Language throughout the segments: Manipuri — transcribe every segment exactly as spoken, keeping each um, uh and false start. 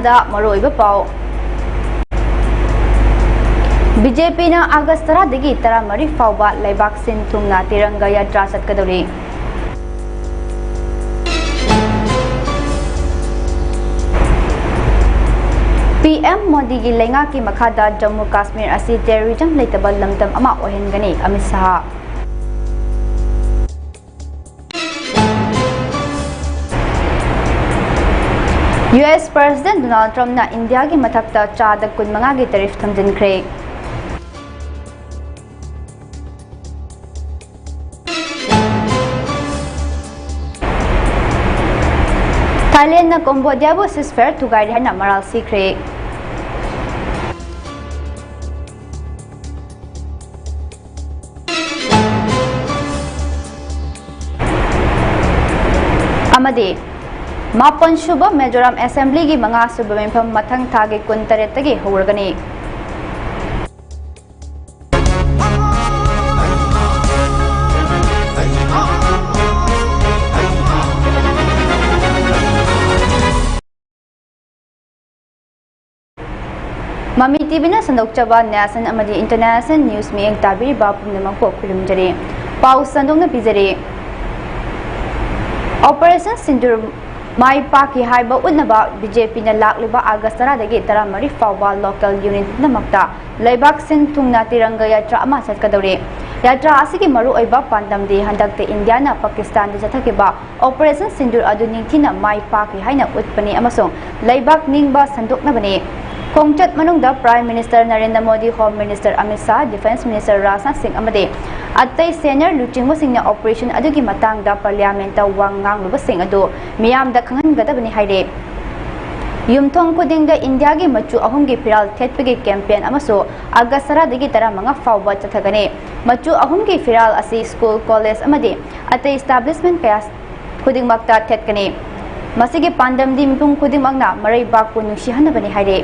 ꯗ ꯃꯔꯨꯑꯣꯏꯕ ꯄꯥꯎ꯫ ꯕꯤ ꯖꯦ ꯄꯤꯅ ꯑꯥꯒꯁ ꯇꯔꯥꯗꯒꯤ ꯇꯔꯥꯃꯔꯤ ꯐꯥꯎꯕ ꯂꯩꯕꯥꯛ ꯁꯤꯟ ꯊꯨꯡꯅ ꯇꯤꯔꯪꯒ ꯌꯥꯇ꯭ꯔꯥ ꯆꯠꯀꯗꯧꯔꯤ꯫ ꯄꯤ ꯑꯦꯝ ꯃꯣꯗꯤꯒꯤ ꯂꯩꯉꯥꯛꯀꯤ ꯃꯈꯥꯗ ꯖꯝꯃꯨ ꯀꯥꯁꯃꯤꯔ ꯑꯁꯤ ꯇꯦꯔꯣꯔꯤꯖꯝ ꯂꯩꯇꯕ ꯂꯝꯗꯝ ꯑꯃ ꯑꯣꯏꯍꯟꯒꯅꯤ, Amit Shah. U S president Donald ꯇ꯭ꯔꯝꯞꯅ ꯏꯟꯗꯤꯌꯥꯒꯤ ꯃꯊꯛꯇ ꯆꯥꯗ ꯀꯨꯟꯃꯉꯥꯒꯤ ꯇꯦꯔꯤꯐ ꯊꯝꯖꯤꯟꯈ꯭ꯔꯦ꯫ ꯊꯥꯏꯂꯦꯟꯗꯅ ꯀꯝꯕꯣꯗꯤꯌꯥꯕꯨ ceasefire ꯊꯨꯒꯥꯏꯔꯦ ꯍꯥꯏꯅ ꯃꯔꯥꯜ ꯁꯤꯈ꯭ꯔꯦ꯫ ꯑꯃꯗꯤ ꯃꯥꯄꯟ ꯁꯨꯕ ꯃꯤꯖꯣꯔꯥꯝ ꯑꯦꯁꯦꯝꯕ꯭ꯂꯤꯒꯤ ꯃꯉꯥ ꯁꯨꯕ ꯃꯤꯐꯝ ꯃꯊꯪ ꯊꯥꯒꯤ ꯀꯨꯟ ꯇꯔꯦꯠꯇꯒꯤ ꯍꯧꯔꯒꯅꯤ꯫ ꯃꯃꯤ ꯇꯤꯚꯤꯅ ꯁꯟꯗꯣꯛꯆꯕ national ꯑꯃꯗꯤ international news ꯃꯤꯠꯌꯦꯡ ꯇꯥꯕꯤꯔꯤꯕ ꯄꯨꯝꯅꯃꯛꯄꯨ ꯈꯨꯔꯨꯝꯖꯔꯤ꯫ ꯄꯥꯎ ꯁꯟꯗꯣꯛꯅ ꯄꯤꯖꯔꯤ꯫ Operation ꯁꯤꯟꯗꯨꯔ ꯃꯥꯏ ꯄꯥꯛꯈꯤ ꯍꯥꯏꯕ ꯎꯠꯅꯕ ꯕꯤ ꯖꯦ ꯄꯤꯅ ꯂꯥꯛꯂꯤꯕ ꯑꯥꯒꯁ ꯇꯔꯥꯗꯒꯤ ꯇꯔꯥꯃꯔꯤ ꯐꯥꯎꯕ local unit ꯄꯨꯝꯅꯃꯛꯇ ꯂꯩꯕꯥꯛ ꯁꯤꯟ ꯊꯨꯡꯅ ꯇꯤꯔꯪꯒ ꯌꯥꯇ꯭ꯔꯥ ꯑꯃ ꯆꯠꯀꯗꯧꯔꯤ꯫ ꯌꯥꯇ꯭ꯔꯥ ꯑꯁꯤꯒꯤ ꯃꯔꯨꯑꯣꯏꯕ ꯄꯥꯟꯗꯝꯗꯤ ꯍꯟꯗꯛꯇ ꯏꯟꯗꯤꯌꯥꯅ ꯄꯥꯀꯤꯁꯇꯥꯟꯗ ꯆꯠꯊꯈꯤꯕ Operation ꯁꯤꯟꯗꯨꯔ ꯑꯗꯨ ꯅꯤꯡꯊꯤꯅ ꯃꯥꯏ ꯄꯥꯛꯈꯤ ꯍꯥꯏꯅ ꯎꯠꯄꯅꯤ ꯑꯃꯁꯨꯡ ꯂꯩꯕꯥꯛ ꯅꯤꯡꯕ ꯁꯟꯗꯣꯛꯅꯕꯅꯤ꯫ ꯈꯣꯡꯆꯠ ꯃꯅꯨꯡꯗ Prime Minister Narendra Modi, Home Minister Amit Shah, Defence Minister Rajnath ꯁꯤꯡ ꯑꯃꯗꯤ ꯑꯇꯩ senior ꯂꯨꯆꯤꯡꯕꯁꯤꯡꯅ operation ꯑꯗꯨꯒꯤ ꯃꯇꯥꯡꯗ parliament ꯋꯥ ꯉꯥꯡꯂꯨꯕꯁꯤꯡ ꯑꯗꯨ ꯃꯤꯌꯥꯝꯗ ꯈꯪꯍꯟꯒꯗꯕꯅꯤ ꯍꯥꯏꯔꯤ꯫ ꯌꯨꯝꯊꯣꯡ ꯈꯨꯗꯤꯡꯗ ꯏꯟꯗꯤꯌꯥꯒꯤ ꯃꯆꯨ ꯑꯍꯨꯝꯒꯤ ꯐꯤꯔꯥꯜ ꯊꯦꯠꯄꯒꯤ campaign ꯑꯃꯁꯨ ꯑꯥꯒꯁ ꯇꯔꯥꯗꯒꯤ ꯇꯔꯥꯃꯉꯥ ꯐꯥꯎꯕ ꯆꯠꯊꯒꯅꯤ꯫ ꯃꯆꯨ ꯑꯍꯨꯝꯒꯤ ꯐꯤꯔꯥꯜ ꯑꯁꯤ school, college ꯑꯃꯗꯤ ꯑꯇꯩ establishment ꯀꯌꯥ ꯈꯨꯗꯤꯡꯃꯛꯇ ꯊꯦꯠꯀꯅꯤ꯫ ꯃꯁꯤꯒꯤ ꯄꯥꯟꯗꯝꯗꯤ ꯃꯤꯄꯨꯝ ꯈꯨꯗꯤꯡꯃꯛꯅ ꯃꯔꯩꯕꯥꯛꯄꯨ ꯅꯨꯡꯁꯤꯍꯟꯅꯕꯅꯤ ꯍꯥꯏꯔꯤ꯫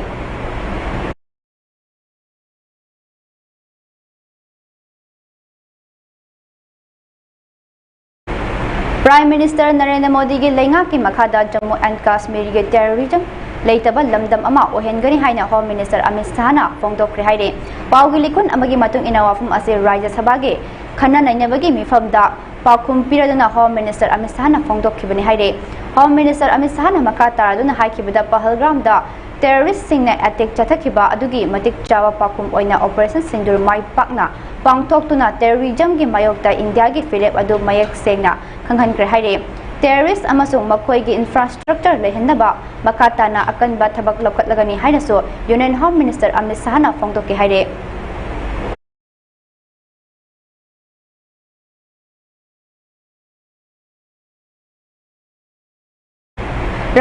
Prime Minister ꯅꯔꯦꯟꯗ꯭ꯔ ꯃꯣꯗꯤꯒꯤ ꯂꯩꯉꯥꯛꯀꯤ ꯃꯈꯥꯗ ꯖꯝꯃꯨ and ꯀꯥꯁꯃꯤꯔꯒꯤ terrorism ꯂꯩꯇꯕ ꯂꯝꯗꯝ ꯑꯃ ꯑꯣꯏꯍꯟꯒꯅꯤ ꯍꯥꯏꯅ Home Minister ꯑꯃꯤꯠ ꯁꯍꯥꯅ ꯐꯣꯡꯗꯣꯛꯈ꯭ꯔꯦ ꯍꯥꯏꯔꯤ꯫ ꯄꯥꯎꯒꯤ ꯂꯤꯈꯨꯟ ꯑꯃꯒꯤ ꯃꯇꯨꯡ ꯏꯟꯅ, ꯋꯥꯐꯝ ꯑꯁꯤ ꯔꯥꯖ꯭ꯌ ꯁꯚꯥꯒꯤ ꯈꯟꯅ ꯅꯩꯅꯕꯒꯤ ꯃꯤꯐꯝꯗ ꯄꯥꯎꯈꯨꯝ ꯄꯤꯔꯗꯨꯅ Home Minister ꯑꯃꯤꯠ ꯁꯍꯥꯅ ꯐꯣꯡꯗꯣꯛꯈꯤꯕꯅꯤ ꯍꯥꯏꯔꯤ꯫ Home Minister ꯑꯃꯤꯠ ꯁꯍꯥꯅ ꯃꯈꯥ ꯇꯥꯔꯗꯨꯅ ꯍꯥꯏꯈꯤꯕꯗ, ꯄꯍꯜꯒꯥꯝꯗ terroristꯁꯤꯡꯅ attack ꯆꯠꯊꯈꯤꯕ ꯑꯗꯨꯒꯤ ꯃꯇꯤꯛ ꯆꯥꯕ ꯄꯥꯎꯈꯨꯝ ꯑꯣꯏꯅ Operation Sindoor ꯃꯥꯏ ꯄꯥꯛꯅ ꯄꯥꯡꯊꯣꯛꯇꯨꯅ terrorismꯒꯤ ꯃꯥꯌꯣꯛꯇ ꯏꯟꯗꯤꯌꯥꯒꯤ ꯐꯤꯔꯦꯞ ꯑꯗꯨ ꯃꯌꯦꯛ ꯁꯦꯡꯅ ꯈꯪꯍꯟꯈ꯭ꯔꯦ ꯍꯥꯏꯔꯤ꯫ Terrorist ꯑꯃꯁꯨꯡ ꯃꯈꯣꯏꯒꯤ infrastructure ꯂꯩꯍꯟꯅꯕ ꯃꯈꯥ ꯇꯥꯅ ꯑꯀꯟꯕ ꯊꯕꯛ ꯂꯧꯈꯠꯂꯒꯅꯤ ꯍꯥꯏꯅꯁꯨ Union Home Minister ꯑꯃꯤꯠ ꯁꯍꯥꯅ ꯐꯣꯡꯗꯣꯛꯈꯤ ꯍꯥꯏꯔꯤ꯫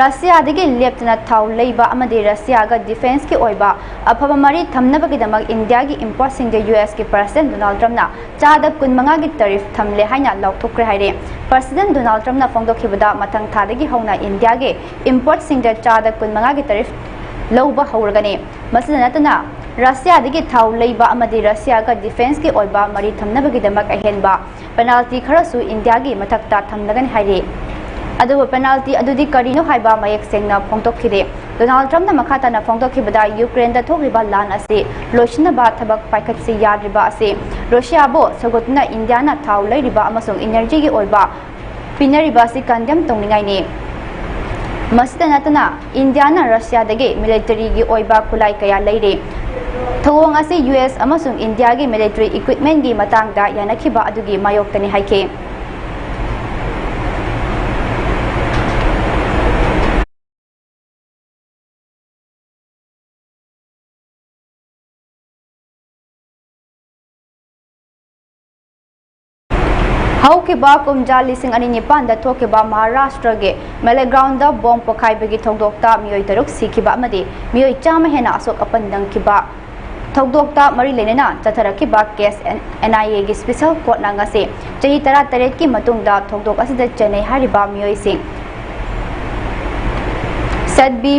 ꯔꯁꯤꯌꯥꯗꯒꯤ ꯂꯦꯞꯇꯅ ꯊꯥꯎ ꯂꯩꯕ ꯑꯃꯗꯤ ꯔꯁꯤꯌꯥꯒ defenceꯀꯤ ꯑꯣꯏꯕ ꯑꯐꯕ ꯃꯔꯤ ꯊꯝꯅꯕꯒꯤꯗꯃꯛ ꯏꯟꯗꯤꯌꯥꯒꯤ importꯁꯤꯡꯗ USꯀꯤ President Donald Trumpꯅ ꯆꯥꯗ ꯀꯨꯟꯃꯉꯥꯒꯤ tariff ꯊꯝꯂꯦ ꯍꯥꯏꯅ ꯂꯥꯎꯊꯣꯛꯈ꯭ꯔꯦ ꯍꯥꯏꯔꯦ꯫ President Donald Trumpꯅ ꯐꯣꯡꯗꯣꯛꯈꯤꯕꯗ, ꯃꯊꯪ ꯊꯥꯗꯒꯤ ꯍꯧꯅ ꯏꯟꯗꯤꯌꯥꯒꯤ importꯁꯤꯡꯗ ꯆꯥꯗ ꯀꯨꯟꯃꯉꯥꯒꯤ tariff ꯂꯧꯕ ꯍꯧꯔꯒꯅꯤ꯫ ꯃꯁꯤꯗ ꯅꯠꯇꯅ, ꯔꯁꯤꯌꯥꯗꯒꯤ ꯊꯥꯎ ꯂꯩꯕ ꯑꯃꯗꯤ ꯔꯁꯤꯌꯥꯒ defenceꯀꯤ ꯑꯣꯏꯕ ꯃꯔꯤ ꯊꯝꯅꯕꯒꯤꯗꯃꯛ ꯑꯍꯦꯟꯕ penalty ꯈꯔꯁꯨ ꯏꯟꯗꯤꯌꯥꯒꯤ ꯃꯊꯛꯇ ꯊꯝꯂꯒꯅꯤ ꯍꯥꯏꯔꯤ꯫ ꯑꯗꯨꯕꯨ penalty ꯑꯗꯨꯗꯤ ꯀꯔꯤꯅꯣ ꯍꯥꯏꯕ ꯃꯌꯦꯛ ꯁꯦꯡꯅ ꯐꯣꯡꯗꯣꯛꯈꯤꯗꯦ꯫ Donald Trumpꯅ ꯃꯈꯥ ꯇꯥꯅ ꯐꯣꯡꯗꯣꯛꯈꯤꯕꯗ, Ukraineꯗ ꯊꯣꯛꯂꯤꯕ ꯂꯥꯟ ꯑꯁꯤ ꯂꯣꯏꯁꯤꯟꯅꯕ ꯊꯕꯛ ꯄꯥꯏꯈꯠꯁꯤ ꯌꯥꯗ꯭ꯔꯤꯕ ꯑꯁꯤ ꯔꯨꯁꯤꯌꯥꯕꯨ ꯁꯧꯒꯠꯇꯨꯅ ꯏꯟꯗꯤꯌꯥꯅ ꯊꯥꯎ ꯂꯩꯔꯤꯕ ꯑꯃꯁꯨꯡ energyꯒꯤ ꯑꯣꯏꯕ ꯄꯤꯅꯔꯤꯕ ꯑꯁꯤ condemn ꯇꯧꯅꯤꯡꯉꯥꯏꯅꯤ꯫ ꯃꯁꯤꯗ ꯅꯠꯇꯅ, ꯏꯟꯗꯤꯌꯥꯅ ꯔꯁꯤꯌꯥꯗꯒꯤ militaryꯒꯤ ꯑꯣꯏꯕ ꯈꯨꯠꯂꯥꯏ ꯀꯌꯥ ꯂꯩꯔꯤ꯫ ꯊꯧꯑꯣꯡ ꯑꯁꯤ US ꯑꯃꯁꯨꯡ ꯏꯟꯗꯤꯌꯥꯒꯤ military equipmentꯀꯤ ꯃꯇꯥꯡꯗ ꯌꯥꯅꯈꯤꯕ ꯑꯗꯨꯒꯤ ꯃꯥꯌꯣꯛꯇꯅꯤ ꯍꯥꯏꯈꯤ꯫ ꯍꯧꯈꯤꯕ ꯀꯨꯝꯖꯥ ꯂꯤꯁꯤꯡ ꯑꯅꯤ ꯅꯤꯄꯥꯟꯗ ꯊꯣꯛꯈꯤꯕ ꯃꯍꯥꯔꯥꯁꯇ꯭ꯔꯒꯤ ꯃꯥꯂꯦꯒꯥꯎꯟꯗ bomb ꯄꯣꯈꯥꯏꯕꯒꯤ ꯊꯧꯗꯣꯛꯇ ꯃꯤꯑꯣꯏ ꯇꯔꯨꯛ ꯁꯤꯈꯤꯕ ꯑꯃꯗꯤ ꯃꯤꯑꯣꯏ ꯆꯥꯝꯃ ꯍꯦꯟꯅ ꯑꯁꯣꯛ ꯑꯄꯟ ꯅꯪꯈꯤꯕ ꯊꯧꯗꯣꯛꯇ ꯃꯔꯤ ꯂꯩꯅꯅ ꯆꯠꯊꯔꯛꯈꯤꯕ case NIAꯒꯤ special courtꯅ ꯉꯁꯤ ꯆꯍꯤ ꯇꯔꯥꯇꯔꯦꯠꯀꯤ ꯃꯇꯨꯡꯗ ꯊꯧꯗꯣꯛ ꯑꯁꯤꯗ ꯆꯦꯟꯅꯩ ꯍꯥꯏꯔꯤꯕ ꯃꯤꯑꯣꯏꯁꯤꯡ ꯁꯠꯕꯤ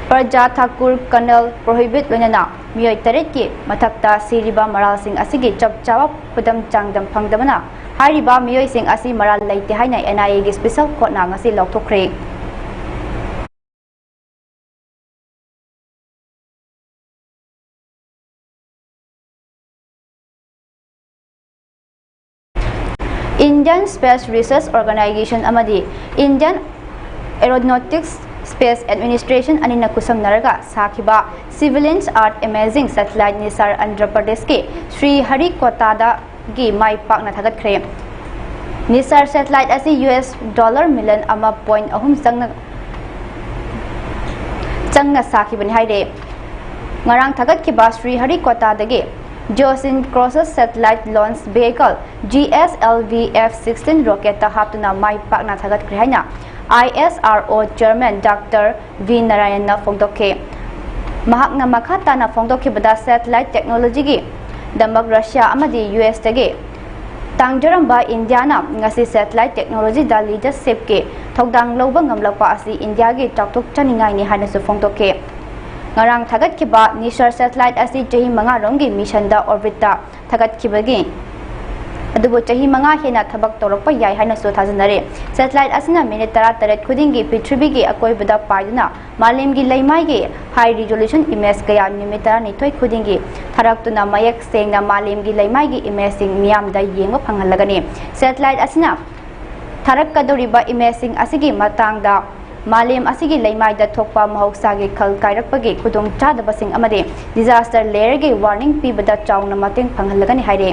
ꯄ꯭ꯔꯖꯥ ꯊꯥꯀꯨꯔ, ꯀꯔꯅꯜ ꯄ꯭ꯔꯣꯍꯤꯕꯤꯠ ꯂꯣꯏꯅꯅ ꯃꯤꯑꯣꯏ ꯇꯔꯦꯠꯀꯤ ꯃꯊꯛꯇ ꯁꯤꯔꯤꯕ ꯃꯔꯥꯜꯁꯤꯡ ꯑꯁꯤꯒꯤ ꯆꯞ ꯆꯥꯕ ꯈꯨꯗꯝ ꯆꯥꯡꯗꯝ ꯐꯪꯗꯕꯅ ꯍꯥꯏꯔꯤꯕ ꯃꯤꯑꯣꯏꯁꯤꯡ ꯑꯁꯤ ꯃꯔꯥꯜ ꯂꯩꯇꯦ ꯍꯥꯏꯅ NIAꯒꯤ special courtꯅ ꯉꯁꯤ ꯂꯥꯎꯊꯣꯛꯈ꯭ꯔꯦ꯫ Indian Space Research Organization ꯑꯃꯗꯤ Indian Aeronautics Space Administration ꯑꯅꯤꯅ ꯈꯨꯠꯁꯝꯅꯔꯒ ꯁꯥꯈꯤꯕ Civilian Earth Imaging Satellite NISAR Andhra Pradeshꯀꯤ Shri ꯍꯔꯤꯀꯣꯇꯥꯗꯒꯤ ꯃꯥꯏ ꯄꯥꯛꯅ ꯊꯥꯒꯠꯈ꯭ꯔꯦ꯫ NISAR satellite ꯑꯁꯤ US dollar million ꯑꯃ point ꯑꯍꯨꯝ ꯆꯪꯅ ꯆꯪꯅ ꯁꯥꯈꯤꯕꯅꯤ ꯍꯥꯏꯔꯦ꯫ ꯉꯔꯥꯡ ꯊꯥꯒꯠꯈꯤꯕ Shri ꯍꯔꯤꯀꯣꯇꯥꯗꯒꯤ Geosynchronous Satellite Launch Vehicle GSLV F sixteen rocketꯇ ꯍꯥꯞꯇꯨꯅ ꯃꯥꯏ ꯄꯥꯛꯅ ꯊꯥꯒꯠꯈ꯭ꯔꯦ ꯍꯥꯏꯅ ISRO Chairman Doctor V ꯅꯥꯔꯥꯌꯟꯅ ꯐꯣꯡꯗꯣꯛꯈꯤ꯫ ꯃꯍꯥꯛꯅ ꯃꯈꯥ ꯇꯥꯅ ꯐꯣꯡꯗꯣꯛꯈꯤꯕꯗ, satellite technologyꯒꯤ ꯗꯃꯛ ꯔꯁꯤꯌꯥ ꯑꯃꯗꯤ USꯇꯒꯤ ꯇꯥꯡꯖꯔꯝꯕ ꯏꯟꯗꯤꯌꯥꯅ ꯉꯁꯤ satellite technologyꯗ leadershipꯀꯤ ꯊꯧꯗꯥꯡ ꯂꯧꯕ ꯉꯝꯂꯛꯄ ꯑꯁꯤ ꯏꯟꯗꯤꯌꯥꯒꯤ ꯆꯥꯎꯊꯣꯛꯆꯅꯤꯡꯉꯥꯏꯅꯤ ꯍꯥꯏꯅꯁꯨ ꯐꯣꯡꯗꯣꯛꯈꯤ꯫ ꯉꯔꯥꯡ ꯊꯥꯒꯠꯈꯤꯕ NISAR satellite ꯑꯁꯤ ꯆꯍꯤ ꯃꯉꯥꯔꯣꯝꯒꯤ missionꯗ orbitꯇ ꯊꯥꯒꯠꯈꯤꯕꯒꯤ, ꯑꯗꯨꯕꯨ ꯆꯍꯤ ꯃꯉꯥ ꯍꯦꯟꯅ ꯊꯕꯛ ꯇꯧꯔꯛꯄ ꯌꯥꯏ ꯍꯥꯏꯅꯁꯨ ꯊꯥꯖꯅꯔꯤ꯫ Satellite ꯑꯁꯤꯅ minute ꯇꯔꯥꯇꯔꯦꯠ ꯈꯨꯗꯤꯡꯒꯤ ꯄ꯭ꯔꯤꯊꯤꯕꯤꯒꯤ ꯑꯀꯣꯏꯕꯗ ꯄꯥꯏꯗꯨꯅ ꯃꯥꯂꯦꯝꯒꯤ ꯂꯩꯃꯥꯏꯒꯤ high resolution image ꯀꯌꯥ ꯅꯨꯃꯤꯠ ꯇꯔꯥꯅꯤꯊꯣꯏ ꯈꯨꯗꯤꯡꯒꯤ ꯊꯥꯔꯛꯇꯨꯅ ꯃꯌꯦꯛ ꯁꯦꯡꯅ ꯃꯥꯂꯦꯝꯒꯤ ꯂꯩꯃꯥꯏꯒꯤ imageꯁꯤꯡ ꯃꯤꯌꯥꯝꯗ ꯌꯦꯡꯕ ꯐꯪꯍꯜꯂꯒꯅꯤ꯫ Satellite ꯑꯁꯤꯅ ꯊꯥꯔꯛꯀꯗꯧꯔꯤꯕ imageꯁꯤꯡ ꯑꯁꯤꯒꯤ ꯃꯇꯥꯡꯗ ꯃꯥꯂꯦꯝ ꯑꯁꯤꯒꯤ ꯂꯩꯃꯥꯏꯗ ꯊꯣꯛꯄ ꯃꯍꯧꯁꯥꯒꯤ ꯈꯜ ꯀꯥꯏꯔꯛꯄꯒꯤ ꯈꯨꯗꯣꯡꯆꯥꯗꯕꯁꯤꯡ ꯑꯃꯗꯤ disaster layer ꯒꯤ warning ꯄꯤꯕꯗ ꯆꯥꯎꯅ ꯃꯇꯦꯡ ꯐꯪꯍꯜꯂꯒꯅꯤ ꯍꯥꯏꯔꯤ꯫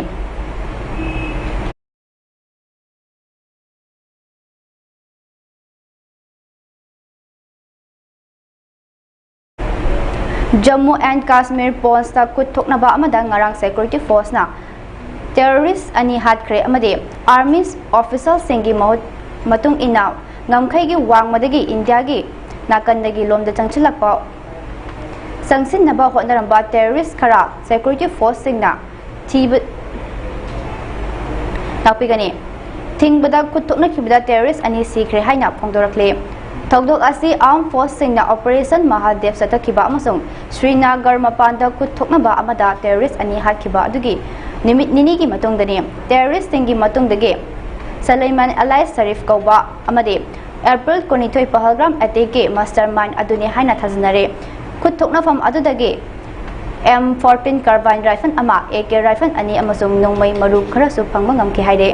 Jammu and Kashmir Poonchꯇ ꯈꯨꯠ ꯊꯣꯛꯅꯕ ꯑꯃꯗ ꯉꯔꯥꯡ security forceꯅ terrorist ꯑꯅꯤ ꯍꯥꯠꯈ꯭ꯔꯦ ꯑꯃꯗꯤ army officialꯁꯤꯡꯒꯤ ꯃꯍꯨꯠ, ꯃꯇꯨꯡ ꯏꯟꯅ ꯉꯝꯈꯩꯒꯤ ꯋꯥꯡꯃꯗꯒꯤ ꯏꯟꯗꯤꯌꯥꯒꯤ ꯅꯥꯀꯟꯗꯒꯤ ꯂꯣꯝꯗ ꯆꯪꯁꯤꯜꯂꯛꯄ, ꯆꯪꯁꯤꯟꯅꯕ ꯍꯣꯠꯅꯔꯝꯕ terrorist ꯈꯔ security forceꯁꯤꯡꯅ ꯊꯤꯕ, ꯉꯥꯛꯄꯤꯒꯅꯤ꯫ ꯊꯤꯡꯕꯗ ꯈꯨꯠ ꯊꯣꯛꯅꯈꯤꯕꯗ terrorist ꯑꯅꯤ ꯁꯤꯈ꯭ꯔꯦ ꯍꯥꯏꯅ ꯐꯣꯡꯗꯣꯔꯛꯂꯤ꯫ ꯊꯧꯗꯣꯛ ꯑꯁꯤ armed forceꯁꯤꯡꯅ Operation Mahadev ꯆꯠꯊꯈꯤꯕ ꯑꯃꯁꯨꯡ ꯁ꯭ꯔꯤꯅꯒꯔ ꯃꯄꯥꯟꯗ ꯈꯨꯠ ꯊꯣꯛꯅꯕ ꯑꯃꯗ terrorist ꯑꯅꯤ ꯍꯥꯠꯈꯤꯕ ꯑꯗꯨꯒꯤ ꯅꯨꯃꯤꯠ ꯅꯤꯅꯤꯒꯤ ꯃꯇꯨꯡꯗꯅꯤ꯫ Terroristꯁꯤꯡꯒꯤ ꯃꯇꯨꯡꯗꯒꯤ Suleiman alias Sharif ꯀꯧꯕ ꯑꯃꯗꯤ April ꯀꯨꯟꯅꯤꯊꯣꯏ Pahalgam attackꯀꯤ mastermind ꯑꯗꯨꯅꯤ ꯍꯥꯏꯅ ꯊꯥꯖꯅꯔꯤ꯫ ꯈꯨꯠ ꯊꯣꯛꯅꯐꯝ ꯑꯗꯨꯗꯒꯤ M fourteen carbine rifle ꯑꯃ, AK rifle ꯑꯅꯤ ꯑꯃꯁꯨꯡ ꯅꯣꯡꯃꯩ ꯃꯔꯨ ꯈꯔꯁꯨ ꯐꯪꯕ ꯉꯝꯈꯤ ꯍꯥꯏꯔꯦ꯫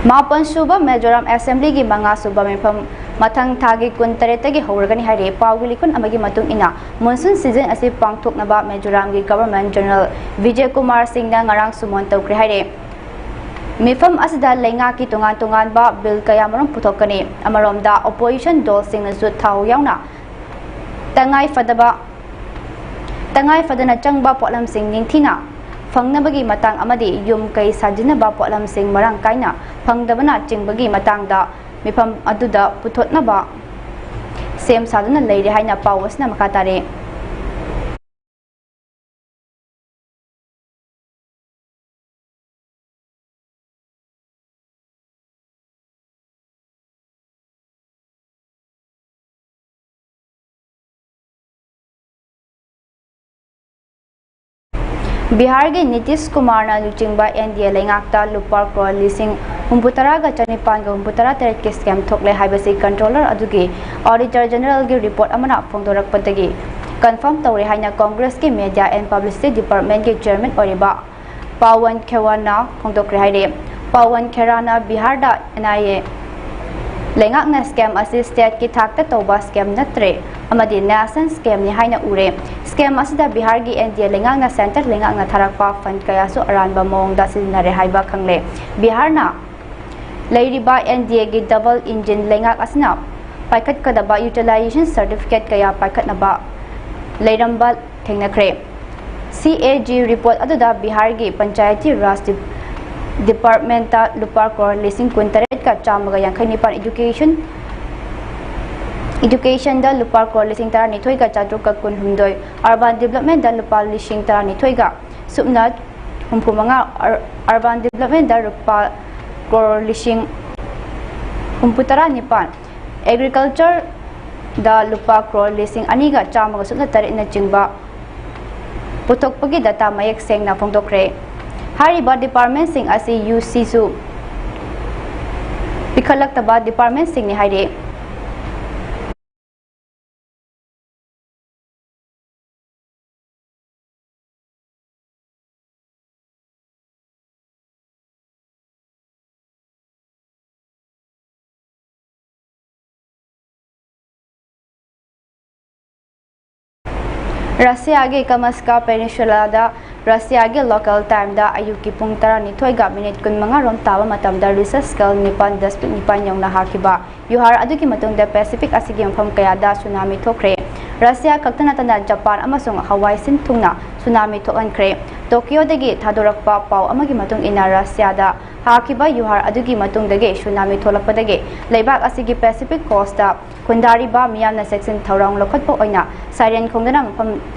ꯃꯥꯄꯟ ꯁꯨꯕ ꯃꯤꯖꯣꯔꯥꯝ ꯑꯦꯁꯦꯝꯕ꯭ꯂꯤꯒꯤ ꯃꯉꯥ ꯁꯨꯕ ꯃꯤꯐꯝ ꯃꯊꯪ ꯊꯥꯒꯤ ꯀꯨꯟ ꯇꯔꯦꯠꯇꯒꯤ ꯍꯧꯔꯒꯅꯤ ꯍꯥꯏꯔꯤ꯫ ꯄꯥꯎꯒꯤ ꯂꯤꯈꯨꯟ ꯑꯃꯒꯤ ꯃꯇꯨꯡ ꯏꯟꯅ, ꯃꯣꯟꯁꯨꯟ ꯁꯤꯖꯟ ꯑꯁꯤ ꯄꯥꯡꯊꯣꯛꯅꯕ ꯃꯤꯖꯣꯔꯥꯝꯒꯤ ꯒꯚꯔꯅꯔ ꯖꯦꯅꯔꯦꯜ ꯕꯤꯖꯦ ꯀꯨꯃꯥꯔ ꯁꯤꯡꯅ ꯉꯔꯥꯡ ꯁꯨꯃꯣꯟ ꯇꯧꯈ꯭ꯔꯦ ꯍꯥꯏꯔꯤ꯫ ꯃꯤꯐꯝ ꯑꯁꯤꯗ ꯂꯩꯉꯥꯛꯀꯤ ꯇꯣꯉꯥꯟ ꯇꯣꯉꯥꯟꯕ ꯕꯤꯜ ꯀꯌꯥꯃꯔꯨꯝ ꯄꯨꯊꯣꯛꯀꯅꯤ꯫ ꯑꯃꯔꯣꯝꯗ, ꯑꯣꯄꯣꯖꯤꯁꯟ ꯗꯜꯁꯤꯡꯅꯁꯨ ꯊꯥꯎ ꯌꯥꯎꯅ ꯇꯉꯥꯏ ꯐꯗꯕ, ꯇꯉꯥꯏ ꯐꯗꯅ ꯆꯪꯕ ꯄꯣꯠꯂꯝꯁꯤꯡ ꯅꯤꯡꯊꯤꯅ ꯐꯪꯅꯕꯒꯤ ꯃꯇꯥꯡ ꯑꯃꯗꯤ ꯌꯨꯝ ꯀꯩ ꯁꯥꯖꯤꯟꯅꯕ ꯄꯣꯠꯂꯝꯁꯤꯡ ꯃꯔꯥꯡ ꯀꯥꯏꯅ ꯐꯪꯗꯕꯅ ꯆꯤꯡꯕꯒꯤ ꯃꯇꯥꯡꯗ ꯃꯤꯐꯝ ꯑꯗꯨꯗ ꯄꯨꯊꯣꯛꯅꯕ ꯁꯦꯝ ꯁꯥꯗꯨꯅ ꯂꯩꯔꯦ ꯍꯥꯏꯅ ꯄꯥꯎ ꯑꯁꯤꯅ ꯃꯈꯥ ꯇꯥꯔꯦ꯫ ꯕꯤꯍꯥꯔꯒꯤ ꯅꯤꯇꯤꯁ ꯀꯨꯃꯥꯔꯅ ꯂꯨꯆꯤꯡꯕ ꯑꯦꯟ ꯗꯤ ꯑꯦ ꯂꯩꯉꯥꯛꯇ ꯂꯨꯄꯥ ꯀ꯭ꯔꯣꯔ ꯂꯤꯁꯤꯡ ꯍꯨꯝꯐꯨꯇꯔꯥꯒ ꯆꯅꯤꯄꯥꯟꯒ ꯍꯨꯝꯐꯨꯇꯔꯥ ꯇꯔꯦꯠꯀꯤ ꯁ꯭ꯀꯦꯝ ꯊꯣꯛꯂꯦ ꯍꯥꯏꯕꯁꯤ ꯀꯟꯇ꯭ꯔꯣꯂꯔ ꯑꯗꯨꯒꯤ ꯑꯣꯗꯤꯇꯔ ꯖꯦꯅꯔꯦꯜꯒꯤ ꯔꯤꯄꯣꯔꯠ ꯑꯃꯅ ꯐꯣꯡꯗꯣꯔꯛꯄꯗꯒꯤ ꯀꯟꯐꯥꯔꯝ ꯇꯧꯔꯦ ꯍꯥꯏꯅ ꯀꯣꯡꯒ꯭ꯔꯦꯁꯀꯤ ꯃꯦꯗꯤꯌꯥ ꯑꯦꯟ ꯄꯕ꯭ꯂꯤꯁꯤꯇꯤ ꯗꯤꯄꯥꯔꯠꯃꯦꯟꯒꯤ ꯆꯤꯌꯔꯃꯦꯟ ꯑꯣꯏꯔꯤꯕ ꯄꯥꯋꯟ ꯈꯦꯋꯥꯅ ꯐꯣꯡꯗꯣꯛꯈ꯭ꯔꯦ ꯍꯥꯏꯔꯦ꯫ ꯄꯥꯋꯟ ꯈꯦꯔꯥꯅ ꯕꯤꯍꯥꯔꯗ ꯑꯦꯟ ꯑꯥꯏ ꯑꯦ ꯂꯩꯉꯥꯛꯅ ꯁ꯭ꯀꯦꯝ ꯑꯁꯤ ꯁ꯭ꯇꯦꯠꯀꯤ ꯊꯥꯛꯇ ꯇꯧꯕ ꯁ꯭ꯀꯦꯝ ꯅꯠꯇ꯭ꯔꯦ ꯑꯃꯗꯤ ꯅꯦꯁꯅꯦꯜ ꯁ꯭ꯀꯦꯝꯅꯤ ꯍꯥꯏꯅ ꯎꯔꯦ꯫ ꯁ꯭ꯀꯦꯝ ꯑꯁꯤꯗ ꯕꯤꯍꯥꯔꯒꯤ ꯑꯦꯟ ꯗꯤ ꯑꯦ ꯂꯩꯉꯥꯛꯅ ꯁꯦꯟꯇꯔ ꯂꯩꯉꯥꯛꯅ ꯊꯥꯔꯛꯄ ꯐꯟꯗ ꯀꯌꯥꯁꯨ ꯑꯔꯥꯟꯕ ꯃꯑꯣꯡꯗ ꯁꯤꯖꯤꯟꯅꯔꯦ ꯍꯥꯏꯕ ꯈꯪꯂꯦ꯫ ꯕꯤꯍꯥꯔꯅ ꯂꯩꯔꯤꯕ ꯑꯦꯟ ꯗꯤ ꯑꯦꯒꯤ ꯗꯕꯜ ꯏꯟꯖꯤꯟ ꯂꯩꯉꯥꯛ ꯑꯁꯤꯅ ꯄꯥꯏꯈꯠꯀꯗꯕ ꯌꯨꯇꯤꯂꯥꯏꯖꯦꯁꯟ ꯁꯔꯇꯤꯐꯤꯀꯦꯠ ꯀꯌꯥ ꯄꯥꯏꯈꯠꯅꯕ ꯂꯩꯔꯝꯕ ꯊꯦꯡꯅꯈ꯭ꯔꯦ꯫ ꯁꯤ ꯑꯦ ꯖꯤ ꯔꯤꯄꯣꯔꯠ ꯑꯗꯨꯗ ꯕꯤꯍꯥꯔꯒꯤ ꯄꯟꯆꯥꯌꯇꯤ ꯔꯥꯖ ꯗꯤꯞ-, ꯗꯤꯄꯥꯔꯠꯃꯦꯟꯇ ꯂꯨꯄꯥ ꯀ꯭ꯔꯣꯔ ꯂꯤꯁꯤꯡ ꯀꯨꯟ ꯇꯔꯦꯠꯀ ꯆꯥꯝꯃꯒ ꯌꯥꯡꯈꯩ ꯅꯤꯄꯥꯟ, ꯏꯗꯨꯀꯦꯁꯟ, ꯏꯗꯨꯀꯦꯁꯟꯗ ꯂꯨꯄꯥ ꯀ꯭ꯔꯣꯔ ꯂꯤꯁꯤꯡ ꯇꯔꯥꯅꯤꯊꯣꯏꯒ ꯆꯥꯇ꯭ꯔꯨꯛꯀ ꯀꯨꯟꯍꯨꯝꯗꯣꯏ, ꯑꯔꯕꯥꯟ ꯗꯤꯕ꯭ꯂꯞꯃꯦꯟꯇ ꯂꯨꯄꯥ ꯂꯤꯁꯤꯡ ꯇꯔꯥꯅꯤꯊꯣꯏꯒ ꯁꯨꯞꯅ ꯍꯨꯝꯐꯨꯃꯉꯥ, ꯑꯔ-, ꯑꯔꯕꯥꯟ ꯗꯤꯕ꯭ꯂꯞꯃꯦꯟꯗ ꯂꯨꯄꯥ ꯀ꯭ꯔꯣꯔ ꯂꯤꯁꯤꯡ ꯍꯨꯝꯐꯨꯇꯔꯥ ꯅꯤꯄꯥꯟ, ꯑꯦꯒ꯭ꯔꯤꯀꯜꯆꯔꯗ ꯂꯨꯄꯥ ꯀ꯭ꯔꯣꯔ ꯂꯤꯁꯤꯡ ꯑꯅꯤꯒ ꯆꯥꯝꯃꯒ ꯁꯨꯞꯅ ꯇꯔꯦꯠꯅꯆꯤꯡꯕ ꯄꯨꯊꯣꯛꯄꯒꯤ ꯗꯇꯥ ꯃꯌꯦꯛ ꯁꯦꯡꯅ ꯐꯣꯡꯗꯣꯛꯈ꯭ꯔꯦ꯫ ꯍꯥꯏꯔꯤꯕ ꯗꯤꯄꯥꯔꯠꯃꯦꯟꯁꯤꯡ ꯑꯁꯤ ꯌꯨ ꯁꯤꯁꯨ ꯄꯤꯈꯠꯂꯛꯇꯕ ꯗꯤꯄꯥꯔꯠꯃꯦꯟꯁꯤꯡꯅꯤ ꯍꯥꯏꯔꯤ꯫ ꯔꯁꯤꯌꯥꯒꯤ ꯀꯃꯁꯀꯥ ꯄꯦꯅꯤꯟꯁꯨꯂꯥꯗ ꯔꯁꯤꯌꯥꯒꯤ ꯂꯣꯀꯦꯜ ꯇꯥꯏꯝꯗ ꯑꯌꯨꯛꯀꯤ ꯄꯨꯡ ꯇꯔꯥꯅꯤꯊꯣꯏꯒ ꯃꯤꯅꯤꯠ ꯀꯨꯟꯃꯉꯥ ꯔꯣꯝ ꯇꯥꯕ ꯃꯇꯝꯗ ꯔꯤꯁꯔꯁ ꯀꯦꯜ ꯅꯤꯄꯥꯟ ꯗꯁꯃꯤꯛ ꯅꯤꯄꯥꯟ ꯌꯧꯅ ꯍꯥꯈꯤꯕ ꯌꯨꯍꯥꯔ ꯑꯗꯨꯒꯤ ꯃꯇꯨꯡꯗ ꯄꯦꯁꯤꯐꯤꯛ ꯑꯁꯤꯒꯤ ꯃꯐꯝ ꯀꯌꯥꯗ ꯁꯨꯅꯥꯃꯤ ꯊꯣꯛꯈ꯭ꯔꯦ꯫ ꯔꯁꯤꯌꯥ ꯈꯛꯇ ꯅꯠꯇꯅ ꯖꯄꯥꯟ ꯑꯃꯁꯨꯡ ꯍꯋꯥꯏ ꯁꯤꯟ ꯊꯨꯡꯅ ꯁꯨꯅꯥꯃꯤ ꯊꯣꯛꯍꯟꯈ꯭ꯔꯦ꯫ ꯇꯣꯀꯤꯌꯣꯗꯒꯤ ꯊꯥꯗꯣꯔꯛꯄ ꯄꯥꯎ ꯑꯃꯒꯤ ꯃꯇꯨꯡ ꯏꯟꯅ ꯔꯁꯤꯌꯥꯗ ꯍꯥꯈꯤꯕ ꯌꯨꯍꯥꯔ ꯑꯗꯨꯒꯤ ꯃꯇꯨꯡꯗꯒꯤ ꯁꯨꯅꯥꯃꯤ ꯊꯣꯛꯂꯛꯄꯗꯒꯤ ꯂꯩꯕꯥꯛ ꯑꯁꯤꯒꯤ ꯄꯦꯁꯤꯐꯤꯛ ꯀꯣꯁꯇ ꯈꯨꯟꯗꯥꯔꯤꯕ ꯃꯤꯌꯥꯝꯅ ꯆꯦꯛꯁꯤꯟ ꯊꯧꯔꯥꯡ ꯂꯧꯈꯠꯄ ꯑꯣꯏꯅ ꯁꯥꯏꯔꯦꯟ ꯈꯣꯡꯗꯨꯅ ꯃꯐꯝ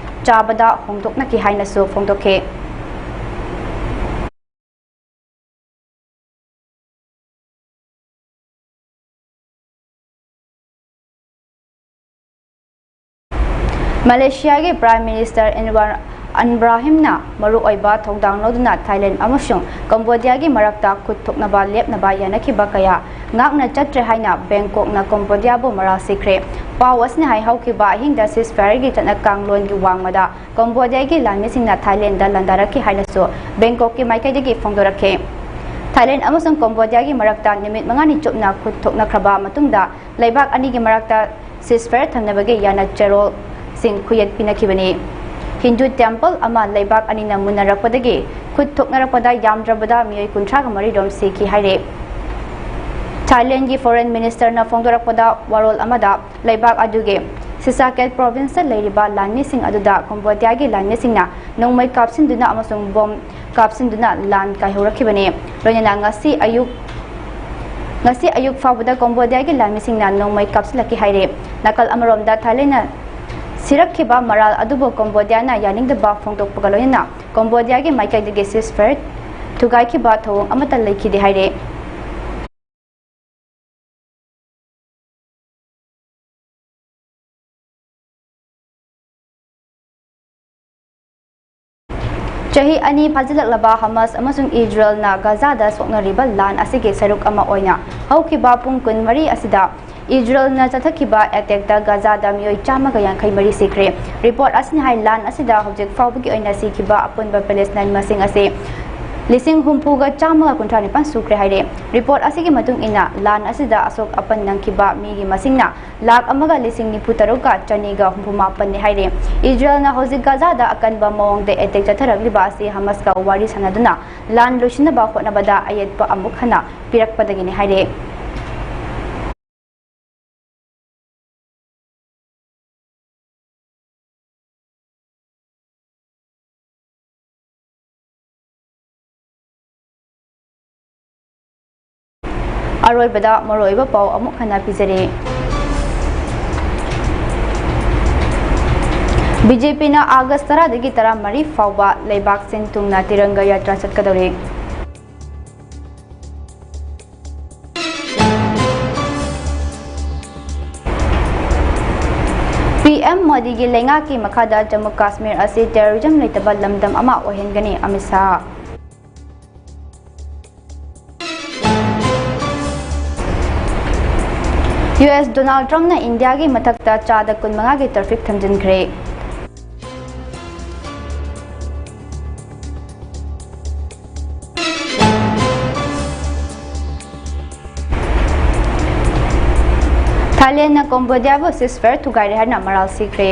ꯆꯥꯕꯗ ꯍꯣꯡꯗꯣꯛꯅꯈꯤ ꯍꯥꯏꯅꯁꯨ ꯐꯣꯡꯗꯣꯛꯈꯤ꯫ ꯃꯂꯦꯁꯤꯌꯥꯒꯤ ꯄ꯭ꯔꯥꯏꯝ ꯃꯤꯅꯤꯁꯇꯔ ꯑꯦꯟꯋꯥꯔ ꯑꯟꯕ꯭ꯔꯥꯍꯤꯝꯅ ꯃꯔꯨꯑꯣꯏꯕ ꯊꯧꯗꯥꯡ ꯂꯧꯗꯨꯅ ꯊꯥꯏꯂꯦꯟ ꯑꯃꯁꯨꯡ ꯀꯝꯕꯣꯗꯤꯌꯥꯒꯤ ꯃꯔꯛꯇ ꯈꯨꯠ ꯊꯣꯛꯅꯕ ꯂꯦꯞꯅꯕ ꯌꯥꯅꯈꯤꯕ ꯀꯌꯥ ꯉꯥꯛꯅ ꯆꯠꯇ꯭ꯔꯦ ꯍꯥꯏꯅ ꯕꯦꯡꯀꯣꯛꯅ ꯀꯝꯕꯣꯗꯤꯌꯥꯕꯨ ꯃꯔꯥꯜ ꯁꯤꯈ꯭ꯔꯦ꯫ ꯄꯥꯎ ꯑꯁꯤꯅ ꯍꯥꯏ ꯍꯧꯈꯤꯕ ꯑꯍꯤꯡꯗ ꯁꯤꯁꯐꯥꯌꯔꯒꯤ ꯆꯠꯅ ꯀꯥꯡꯂꯣꯟꯒꯤ ꯋꯥꯡꯃꯗ ꯀꯝꯕꯣꯗꯤꯌꯥꯒꯤ ꯂꯥꯟꯃꯤꯁꯤꯡꯅ ꯊꯥꯏꯂꯦꯟꯗ ꯂꯥꯟꯗꯥꯔꯛꯈꯤ ꯍꯥꯏꯅꯁꯨ ꯕꯦꯡꯀꯣꯛꯀꯤ ꯃꯥꯏꯀꯩꯗꯒꯤ ꯐꯣꯡꯗꯣꯔꯛꯈꯤ꯫ ꯊꯥꯏꯂꯦꯟ ꯑꯃꯁꯨꯡ ꯀꯝꯕꯣꯗꯤꯌꯥꯒꯤ ꯃꯔꯛꯇ ꯅꯨꯃꯤꯠ ꯃꯉꯥꯅꯤ ꯆꯨꯞꯅ ꯈꯨꯠ ꯊꯣꯛꯅꯈ꯭ꯔꯕ ꯃꯇꯨꯡꯗ ꯂꯩꯕꯥꯛ ꯑꯅꯤꯒꯤ ꯃꯔꯛꯇ ꯁꯤꯁꯐꯥꯌꯔ ꯊꯝꯅꯕꯒꯤ ꯌꯥꯅ ꯆꯦꯔꯣꯜꯁꯤꯡ ꯈꯨꯌꯦꯛ ꯄꯤꯅꯈꯤꯕꯅꯤ꯫ ꯍꯤꯟꯗꯨ ꯇꯦꯝꯄꯜ ꯑꯃ ꯂꯩꯕꯥꯛ ꯑꯅꯤꯅ ꯃꯨꯟꯅꯔꯛꯄꯗꯒꯤ ꯈꯨꯠ ꯊꯣꯛꯅꯔꯛꯄꯗ ꯌꯥꯝꯗ꯭ꯔꯕꯗ ꯃꯤꯑꯣꯏ ꯀꯨꯟꯊ꯭ꯔꯥꯒ ꯃꯔꯤ ꯔꯣꯝ ꯁꯤꯈꯤ ꯍꯥꯏꯔꯦ꯫ ꯊꯥꯏꯂꯦꯟꯒꯤ ꯐꯣꯔꯦꯟ ꯃꯤꯅꯤꯁꯇꯔꯅ ꯐꯣꯡꯗꯣꯔꯛꯄꯗ ꯋꯥꯔꯣꯜ ꯑꯃꯗ ꯂꯩꯕꯥꯛ ꯑꯗꯨꯒꯤ ꯁꯤꯁꯥꯀꯦꯠ ꯄ꯭ꯔꯣꯚꯤꯟꯁꯇ ꯂꯩꯔꯤꯕ ꯂꯥꯟꯃꯤꯁꯤꯡ ꯑꯗꯨꯗ ꯀꯝꯕꯣꯗꯤꯌꯥꯒꯤ ꯂꯥꯟꯃꯤꯁꯤꯡꯅ ꯅꯣꯡꯃꯩ ꯀꯥꯞꯁꯤꯟꯗꯨꯅ ꯑꯃꯁꯨꯡ ꯕꯣꯝ ꯀꯥꯞꯁꯤꯟꯗꯨꯅ ꯂꯥꯟ ꯀꯥꯏꯍꯧꯔꯛꯈꯤꯕꯅꯤ꯫ ꯂꯣꯏꯅꯅ ꯉꯁꯤ ꯑꯌꯨꯛ, ꯉꯁꯤ ꯑꯌꯨꯛ ꯐꯥꯎꯕꯗ ꯀꯝꯕꯣꯗꯤꯌꯥꯒꯤ ꯂꯥꯟꯃꯤꯁꯤꯡꯅ ꯅꯣꯡꯃꯩ ꯀꯥꯞꯁꯤꯜꯂꯛꯈꯤ ꯍꯥꯏꯔꯤ꯫ ꯅꯥꯀꯜ ꯑꯃꯔꯣꯝꯗ ꯊꯥꯏꯂꯦꯟꯅ ꯁꯤꯔꯛꯈꯤꯕ ꯃꯔꯥꯜ ꯑꯗꯨꯕꯨ ꯀꯝꯕꯣꯗꯤꯌꯥꯅ ꯌꯥꯅꯤꯡꯗꯕ ꯐꯣꯡꯗꯣꯛꯄꯒ ꯂꯣꯏꯅꯅ ꯀꯝꯕꯣꯗꯤꯌꯥꯒꯤ ꯃꯥꯏꯀꯩꯗꯒꯤ ꯁꯤꯁꯐꯥꯌꯔ ꯊꯨꯒꯥꯏꯈꯤꯕ ꯊꯧꯑꯣꯡ ꯑꯃꯠꯇ ꯂꯩꯈꯤꯗꯦ ꯍꯥꯏꯔꯤ꯫ ꯆꯍꯤ ꯑꯅꯤ ꯐꯥꯖꯤꯜꯂꯛꯂꯕ ꯍꯃꯥꯁ ꯑꯃꯁꯨꯡ ꯏꯖꯔꯦꯜꯅ ꯒꯥꯖꯥꯗ ꯁꯣꯛꯅꯔꯤꯕ ꯂꯥꯟ ꯑꯁꯤꯒꯤ ꯁꯔꯨꯛ ꯑꯃ ꯑꯣꯏꯅ ꯍꯧꯈꯤꯕ ꯄꯨꯡ ꯀꯨꯟꯃꯔꯤ ꯑꯁꯤꯗ ꯏꯖꯔꯦꯜꯅ ꯆꯠꯊꯈꯤꯕ ꯑꯦꯇꯦꯛꯇ ꯒꯥꯖꯥꯗ ꯃꯤꯑꯣꯏ ꯆꯥꯝꯃꯒ ꯌꯥꯡꯈꯩ ꯃꯔꯤ ꯁꯤꯈ꯭ꯔꯦ꯫ ꯔꯤꯄꯣꯔꯠ ꯑꯁꯤꯅ ꯍꯥꯏ, ꯂꯥꯟ ꯑꯁꯤꯗ ꯍꯧꯖꯤꯛ ꯐꯥꯎꯕꯒꯤ ꯑꯣꯏꯅ ꯁꯤꯈꯤꯕ ꯑꯄꯨꯟꯕ ꯄꯦꯂꯦꯁꯇꯥꯏꯟ ꯃꯁꯤꯡ ꯑꯁꯤ ꯂꯤꯁꯤꯡ ꯍꯨꯝꯐꯨꯒ ꯆꯥꯝꯃꯒ ꯀꯨꯟꯊ꯭ꯔꯥ ꯅꯤꯄꯥꯟ ꯁꯨꯈ꯭ꯔꯦ ꯍꯥꯏꯔꯦ꯫ ꯔꯤꯄꯣꯔꯠ ꯑꯁꯤꯒꯤ ꯃꯇꯨꯡ ꯏꯟꯅ, ꯂꯥꯟ ꯑꯁꯤꯗ ꯑꯁꯣꯛ ꯑꯄꯟ ꯅꯪꯈꯤꯕ ꯃꯤꯒꯤ ꯃꯁꯤꯡꯅ ꯂꯥꯈ ꯑꯃꯒ ꯂꯤꯁꯤꯡ ꯅꯤꯐꯨ ꯇꯔꯨꯛꯀ ꯆꯅꯤꯒ ꯍꯨꯝꯐꯨ ꯃꯥꯄꯟꯅꯤ ꯍꯥꯏꯔꯦ꯫ ꯏꯖꯔꯦꯜꯅ ꯍꯧꯖꯤꯛ ꯒꯥꯖꯥꯗ ꯑꯀꯟꯕ ꯃꯑꯣꯡꯗ ꯑꯦꯇꯦꯛ ꯆꯠꯊꯔꯛꯂꯤꯕ ꯑꯁꯤ ꯍꯃꯁꯀ ꯋꯥꯔꯤ ꯁꯥꯟꯅꯗꯨꯅ ꯂꯥꯟ ꯂꯣꯏꯁꯤꯟꯅꯕ ꯍꯣꯠꯅꯕꯗ ꯑꯌꯦꯠꯄ ꯑꯃꯨꯛ ꯍꯟꯅ ꯄꯤꯔꯛꯄꯗꯒꯤꯅꯤ ꯍꯥꯏꯔꯦ꯫ ꯑꯔꯣꯏꯕꯗ ꯃꯔꯨꯑꯣꯏꯕ ꯄꯥꯎ ꯑꯃꯨꯛ ꯍꯟꯅ ꯄꯤꯖꯔꯤ꯫ ꯕꯤ ꯖꯦ ꯄꯤꯅ ꯑꯥꯒꯁ ꯇꯔꯥꯗꯒꯤ ꯇꯔꯥꯃꯔꯤ ꯐꯥꯎꯕ ꯂꯩꯕꯥꯛ ꯁꯤꯟ ꯊꯨꯡꯅ ꯇꯤꯔꯪꯒ ꯌꯥꯇ꯭ꯔꯥ ꯆꯠꯀꯗꯧꯔꯤ꯫ ꯄꯤ ꯑꯦꯝ ꯃꯣꯗꯤꯒꯤ ꯂꯩꯉꯥꯛꯀꯤ ꯃꯈꯥꯗ ꯖꯝꯃꯨ ꯀꯥꯁꯃꯤꯔ ꯑꯁꯤ terrorism ꯂꯩꯇꯕ ꯂꯝꯗꯝ ꯑꯃ ꯑꯣꯏꯍꯟꯒꯅꯤ, Amit Shah. U S Donald ꯇ꯭ꯔꯝꯞꯅ ꯏꯟꯗꯤꯌꯥꯒꯤ ꯃꯊꯛꯇ ꯆꯥꯗ ꯀꯨꯟꯃꯉꯥꯒꯤ tariff ꯊꯝꯖꯤꯟꯈ꯭ꯔꯦ꯫ ꯊꯥꯏꯂꯦꯟꯗꯅ ꯀꯣꯝꯕꯣꯗꯤꯌꯥꯕꯨ ceasefire ꯊꯨꯒꯥꯏꯔꯦ ꯍꯥꯏꯅ ꯃꯔꯥꯜ ꯁꯤꯈ꯭ꯔꯦ꯫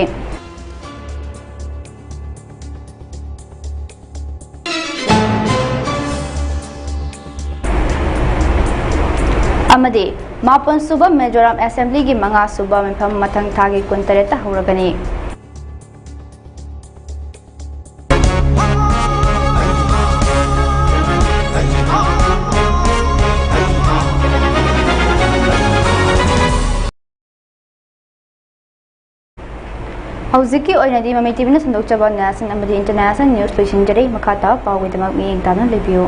ꯑꯃꯗꯤ ꯃꯥꯄꯟ ꯁꯨꯕ ꯃꯤꯖꯣꯔꯥꯝ ꯑꯦꯁꯦꯝꯕ꯭ꯂꯤꯒꯤ ꯃꯉꯥ ꯁꯨꯕ ꯃꯤꯐꯝ ꯃꯊꯪ ꯊꯥꯒꯤ ꯀꯨꯟꯇꯔꯦꯠꯇ ꯍꯧꯔꯒꯅꯤ꯫ ꯍꯧꯖꯤꯛꯀꯤ ꯑꯣꯏꯅꯗꯤ ꯃꯃꯤ ꯇꯤꯚꯤꯅ ꯁꯟꯗꯣꯛꯆꯕ national ꯑꯃꯗꯤ international news ꯂꯣꯏꯁꯤꯟꯖꯔꯦ꯫ ꯃꯈꯥ ꯇꯥꯕ ꯄꯥꯎꯒꯤꯗꯃꯛ ꯃꯤꯠꯌꯦꯡ ꯇꯥꯗꯨꯅ ꯂꯩꯕꯤꯌꯨ꯫